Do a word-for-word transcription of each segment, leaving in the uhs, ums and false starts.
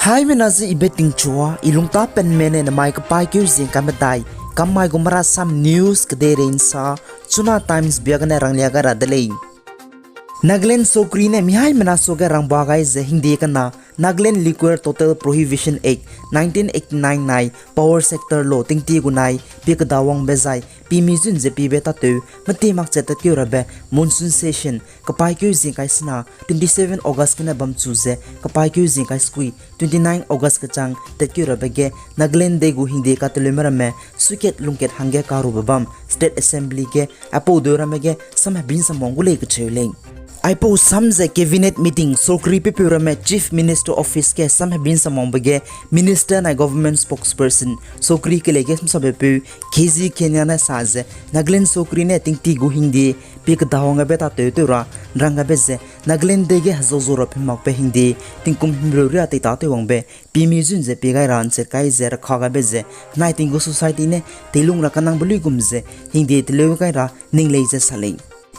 Haimena ze ibe tingchua, i lungtapenme ne namai kepaîkeu zing ka medai, kammai gu merasam news kedeirei nsa, Chuna Times bia gene ranglia gai ra de lei. Nagaland sokri ne mihaimena suage rangba gai ze hingde kena Nagaland Liquor Total Prohibition Act nineteen eighty-nine nai power sector law tingtie gu nai pie kedawangbe zai pimi zun ze piebe tâtew meti makchat tatkeu rabe monsoon session kepaîkeu zing kai sena twenty-seven August gene bamchu ze kepaîkeu zing kai sekui twenty-nine August kechang tatkeu rabe ge Nagaland dei gu hingde kateleume ramme suikat lungkat hangge karube bam State Assembly ge aipau deu ramme ge samhebin samwang gu lei kecheu lei. Aipau sam ze Cabinet meeting sokri pepeu ramme Chief Minister Office ge samhebin samwangbe ge Minister nai Government Spokesperson sokri kelei ge smsabepeu Khezi Khenia ne sa ze Nagaland sokri ne tingtie gu hingde pie kedawangbe tâtew tew ra nranggabe ze Nagaland dei ge hezau zau ra pemakbe hingde tingkum himreu ria teitâtew wangbe pimi zun ze pie gai ra nchet kai ze rakha gaibe ze nai ting gu society ne teilung ra kanangbe luigum ze hingde teleu gai ra ning lei ze sa lei.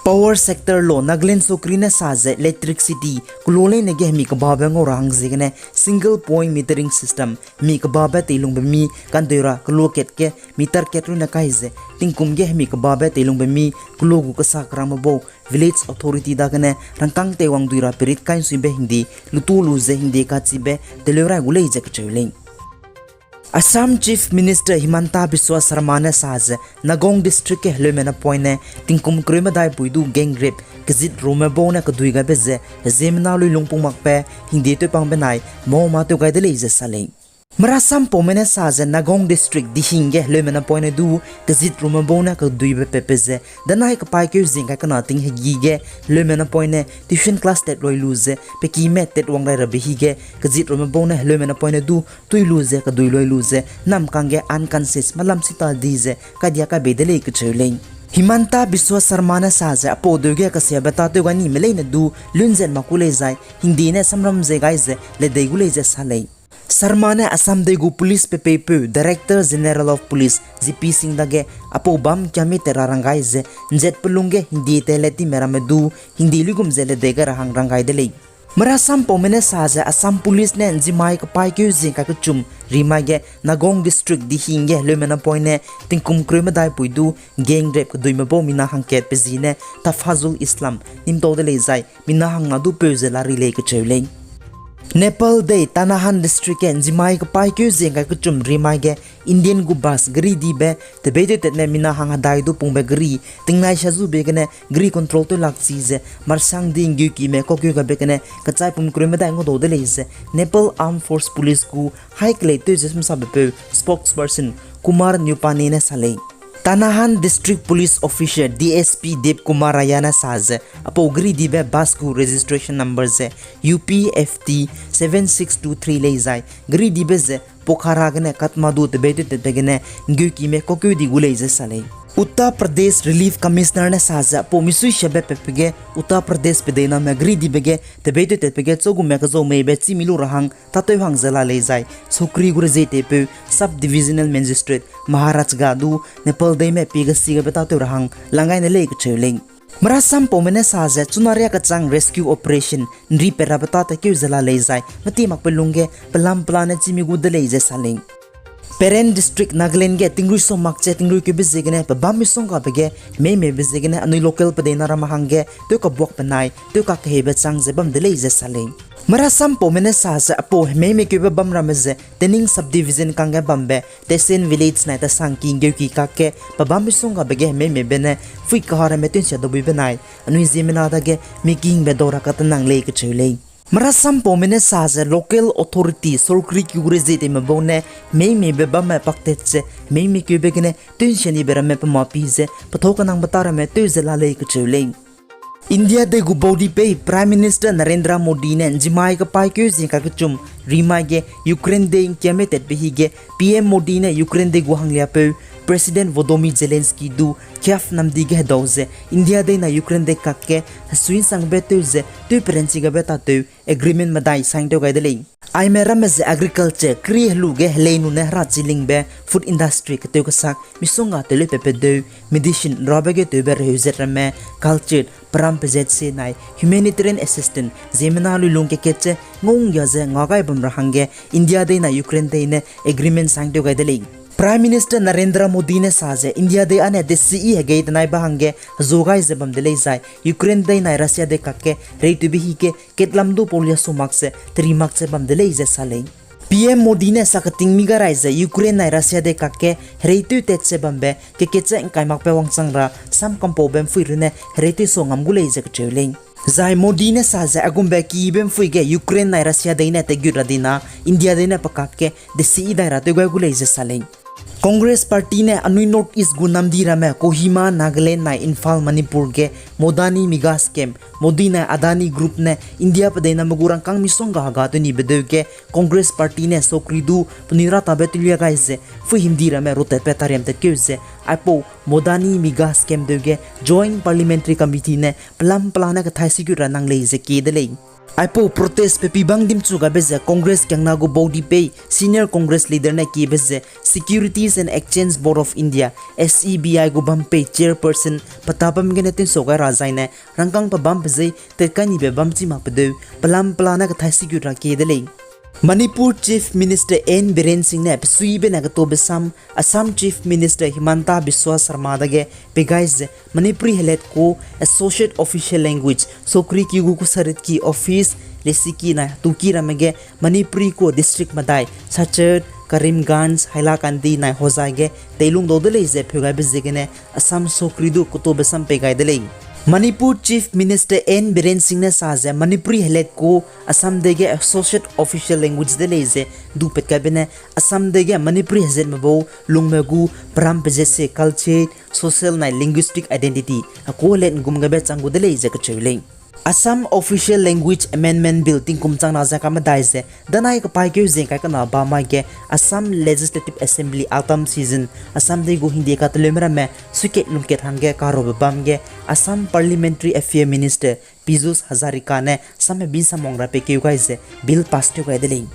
Power sector law Nagaland sokri ne sa ze electricity kelo leine ge hemi kebabe ngau ra hang ziegene single point metering system hemi kebabe teilungbe mi kandeu ra kelo kat ge meter kat rune kai ze tingkum ge hemi kebabe teilungbe mi kelo gu kesa kerangme bau village authority dagene rangkâng teiwang dui ra perit kai nsuibe hingde lutu lu ze hingde kachibe teleu rai gu lei ze kecheu lei. Assam Chief Minister Himanta Biswa Sarma ne sa ze Nagaon District ge heleume napoine tingkum kereu medai pui du gang rape kezit rume bau ne kedui gaibe ze heziemmena lui lungpung makbe hingde tewpangbe nai mâ-mâ tew gai de lei ze sa lei. Merasam paume ne sa ze Nagaon District dihing ge heleume napoine du kezit rume bau ne keduibe pepe ze danai kepaîkeu zing kai kena ting hegî ge heleume napoine tuition class tat loi lu ze pe kime tat wang rai rabe hige kezit rume bau ne heleume napoine du tui lu ze kedui loi lu ze namkang ge unconscious malam sita di ze kaidia kai bei de lei kecheu lei. Himanta Biswa Sarma ne sa ze aipau deu ge kesiabe tâtew gai nime leine du lunzet mak ku lei zai hingde ne samram ze gai ze ledei gu lei ze sa lei. Sarma ne Assam dei gu police pepeipeu Director General of Police G P Singh dage aipau bâm kiame tat ra rang gai ze nzet pelung ge hingde tele time ramme du hingde luigum ze ledei gai ra hang rang gai de lei. Merasam paume ne sa ze Assam Police ne nzimai kepaîkeu zing kai kechum rimai ge Nagaon District dihing ge heleume napoine tingkum kereu medai pui du gang rape keduime bau mina hangkat pe zi ne Tafazul Islam nimtau de lei zai mina hangna du peu ze la ri lei kecheu lei. Nepal dei Tanahand District ge nzimai kepaîkeu zing kai kechum rimai ge Indian gu bus gari dibe tebeitewtatme mina hang hedai du pungbe gari tingnai sazube gene gari control tew lak chi ze marsang di ngeukime kaukeu gabe gene kechaipum kereu medai ngaudau de lei ze Nepal Armed Force Police gu haî kelei tew ze smsabepeu spokesperson Kumar Nupane ne sa lei. Tanahand District Police Officer D S P Deep Kumar Raya ne sa ze aipau gari dibe bus gu registration number ze U P F T seven six two three lei zai gari dibe ze Pokhara gene Kathmandu tebeitewtatbe gene ngeukime kaukeu di gu lei ze sa lei. Uttar Pradesh Relief Commissioner ne sa ze aipau misuisiabe pepe ge Uttar Pradesh pedeina me gari dibe ge tebeitewtatbe ge chaugume kezau meibe chî mi lu ra hang tâtew hang ze la lei zai sokri gu rezietepeu Sub Divisional Magistrate Maharaj ga du Nepal deime pie gesi gabe tâtew ra hang lang gai ne lei kecheu lei. Merasam paume ne sa ze chunaria kechang rescue operation nri pe rabe tâ tekeu ze la lei zai meti makbe lungge pelam pelane chî mi gu de lei ze sa lei. Peren District, Nagaland ge tingrui so makche tingrui keube ziegene pebâm misonggabe ge hemeimeibe ziegene anui local pedeina ramme hangge tew kabuak penai tew kakeheibe chang ze bam de lei ze sa lei. Merasam paume ne sa ze aipau hemeimei keube bam ramme ze Tening Subdivision kangge bambe Tesen Village nai Tasangki nggeuki kakge pebâm misonggabe ge hemeimeibe ne pui kaharamme tewnsia dabuibe nai anui ziemmena dage mikingbe dau ra katenang lei kecheu lei. Merasam paume ne sa ze local authority sorkari ki gu rezieteme bau ne hemeimeibe bamme paktat ze hemeimei keube gene tewnsia nibe ramme pemapi ze pethâu kenangbe ta ramme tew ze la lei kecheu lei. India dei gu baudipei Prime Minister Narendra Modi ne nzimai kepaîkeu zing kai kechum rimai ge Ukraine dei ngkiame tatbe hige P M Modi ne Ukraine dei gu hangliapeu President Volodymyr Zelensky du Kyiv namdi ge hedau ze India dei na Ukraine dei kakge hesui nsangbe tew ze tew peranchi gabe tatew agreement medai sign tew gai de lei. Aime ramme ze agriculture, kri helu ge helei nune hera chilingbe food industry ketew kesak misongga tewleu pepe deu, medicine rabe ge tewbe reheu zet ramme, culture, peram pezet se nai humanitarian assistance ziemmena luilung kekat ze ngunggia ze nga gai bam ra hangge India dei nai Ukraine dei ne agreement sign tew gai de lei. Prime Minister Narendra Modi ne sa ze India dei ane desiyi hegei tenai ba hangge hezu gai ze bam de lei zai Ukraine dei nai Russia dei kakge hereitewbe hi ge ketlam du paulia su mak ze teri mak ze bam de lei ze sa lei. P M Modi ne sa keting mi ga rai ze Ukraine nai Russia dei kakge hereitew tat ze bambe kekat ze ngkai makbe wangchang ra sam kampaube mpui runne hereitew su ngam gu lei ze kacheu lei. Zai Modi ne sa ze a gumbe kibe mpui ge Ukraine nai Russia dei ne tegut ra dina India dei ne pe kakge desiyi dai ra tew gai gu lei ze sa lei. Congress Party ne anui North East gu namdi ramme Kohima, Nagaland nai Imphal, Manipur ge Modani Mega Scam, Modi nai Adani Group ne India pedeiname gu rangkâng misongga hega tew nibe deu ge Congress Party ne sokri du penui ra tabe telia gai ze mpui himdi ramme rutatbe tariam tatkeu ze aipau Modani Mega Scam deu ge Joint Parliamentary Committee ne pelam pelane kethai sigut ra nang lei ze kie de lei. Aipau protest pe pibang dimchu gaibe ze Congress kiangna gu baudi pei Senior Congress Leader ne kiebe ze Securities and Exchange Board of India, S E B I gu bam pei Chairperson peta bam gene tensau gai ra zaine rangkâng pe bam pe zei tet kai nibe bam chi mak pe deu pelam pelane kethai sigut ra kie de lei. Manipur Chief Minister N Biren Singh ne pesuibe ne ketobe sam Assam Chief Minister Himanta Biswa Sarma dage pei gai ze Manipuri helat ku Associate Official Language sokri ki gu kusarit ki office lesiki nai tuki ramme ge Manipuri ku district medai Silchar, Karimganj, Hailakandi nai Hojai ge teilung dau de lei ze pheu gaibe ziegene Assam sokri du ketobe sam pei gai de lei. Manipur Chief Minister N Biren Singh ne sa ze Manipuri helat ku Assam dei ge Associate Official Language de lei ze du pat gaibe ne Assam dei ge Manipuri hezatme bau lungme gu peram pezet se culture, social nai linguistic identity aku helat ngum gaibe chang gu de lei ze kacheu lei. Assam Official Language Amendment Bill tingkum chang na ze kamedai ze danai kapaîkeu zeng kai kena ba mai ge Assam Legislative Assembly autumn session Assam dei gu hingde kateleume ramme suikat lungkat hangge karaube bam ge Assam Parliamentary Affair Minister Piyush Hazarika ne samme bin samwang ra peikeu gai ze bill pass tew gai de lei.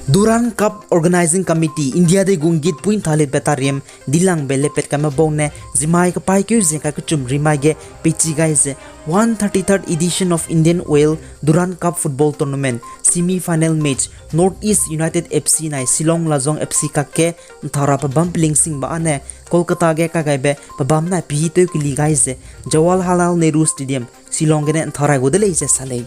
Durand Cup Organising Committee India dei gu nggitpui nthaletbe tariam dilangbe lepat kaime bau ne zimai kapaîkeu zeng kai kechum rimai ge peichi gai ze one thirty-third edition of Indian Oil Durand Cup Football Tournament semi-final match North East United F C nai Shillong Lajong F C kakge nthara pe bam pelingsingbe âne Kolkata ge kagaibe pe bam nai pehî tew keli gai ze Jawaharlal Nehru Stadium Shillong gene ntharai gu de lei ze sa lei.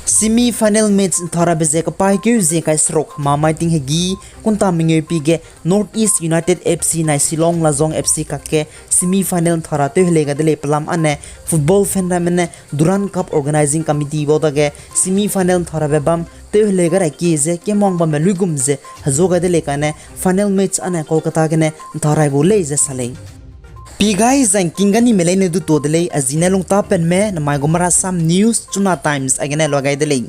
Semi-final match ntharabe ze kapaîkeu zeng kai seruk hema mai ting hegî kunta mengeu pi ge North East United F C nai Shillong Lajong F C kakge semi-final nthara tew helei gai de lei pelam âne football fan ramme ne Durand Cup Organising Committee bau dage semi-final ntharabe bam tew helei gai ra kie ze kemang bamme luigum ze hezu gai de lei kane final match âne Kolkata gene ntharai gu lei ze sa lei. Pi gai zangking ganime leine du tuâ de lei, a zi ne lungtapenme namai gu Marasam News, Chuna Times aigene lua gai de lei.